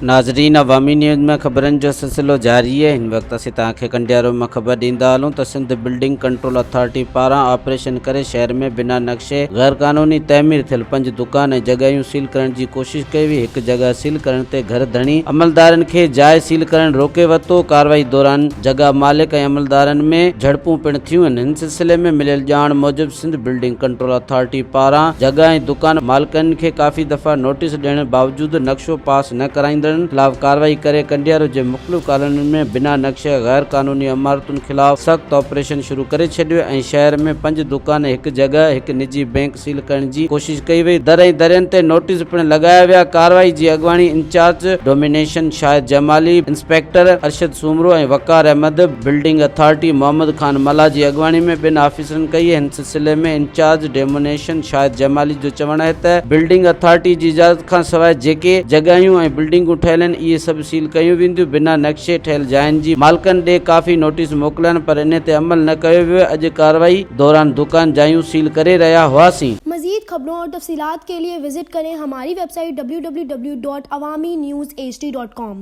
ناظرين عوامي نيوز ۾ خبرن جو سلسلو جاري آهي هن وقت اسين توهان کي ڪنڊيارو مان خبر ڏيندا هلون ته سنڌ بلڊنگ ڪنٽرول اٿارٽي پاران آپريشن ڪري شهر ۾ بنا نقشي غيرقانوني تعمير ٿيل پنج دڪان ۽ جڳهيون سيل ڪرڻ جي ڪوشش ڪئي وئي هڪ جڳهه سيل ڪرڻ تي گهر ڌڻي عملدارن کي جاء سيل ڪرڻ روڪي ورتو ڪارروائي دوران جڳهه مالڪ ۽ عملدارن ۾ جهڙپون پڻ ٿيون آهن هن سلسلي ۾ مليل ڄاڻ موجب سنڌ بلڊنگ ڪنٽرول اٿارٽي پاران جڳهه ۽ دڪان مالڪن کي ڪافي دفعا نوٽيس ڏيڻ باوجود نقشو پاس نه ڪرائيندڙن خلاف ڪارروائي ڪري ڪنڊيارو جي مختلف ڪالونين ۾ بنا نقشي غير قانوني عمارتن خلاف سخت آپريشن شروع ڪري ڇڏيو ۽ شهر ۾ پنج دڪان هڪ جڳهه هڪ نجي بئنڪ سيل ڪرڻ جي ڪوشش ڪئي وئي در ۽ درين تي نوٽيس پڻ لڳايا ويا ڪارروائي جي اڳواڻي incharge demolition Shahid Jamali inspector Arshad Soomro ۽ Waqar Ahmed building authority Muhammad Khan Mallah جي اڳواڻي ۾ ٻين آفيسرن ڪئي. هن سلسلي ۾ انچارج ڊيمونيشن شاهد جمالي جو چوڻ آهي ته بلڊنگ اٿارٽي جي اجازت کانسواء جيڪي جڳهيون ۽ بلڊنگون ٺهيل آهن اهي سڀ سيل ڪيون وينديون، بنا نقشي ٺهيل جاين جي مالڪن ڏي ڪافي نوٽيس موڪليا آهن پر انهي تي عمل نه ڪيو ويو، اڄ ڪارروائي دوران دڪان جايون سيل ڪري رهيا هئاسين. مزيد خبرون اور تفصيلات کے لئے وزٽ ڪرين ھماري web site www.awamiNewsHD.com.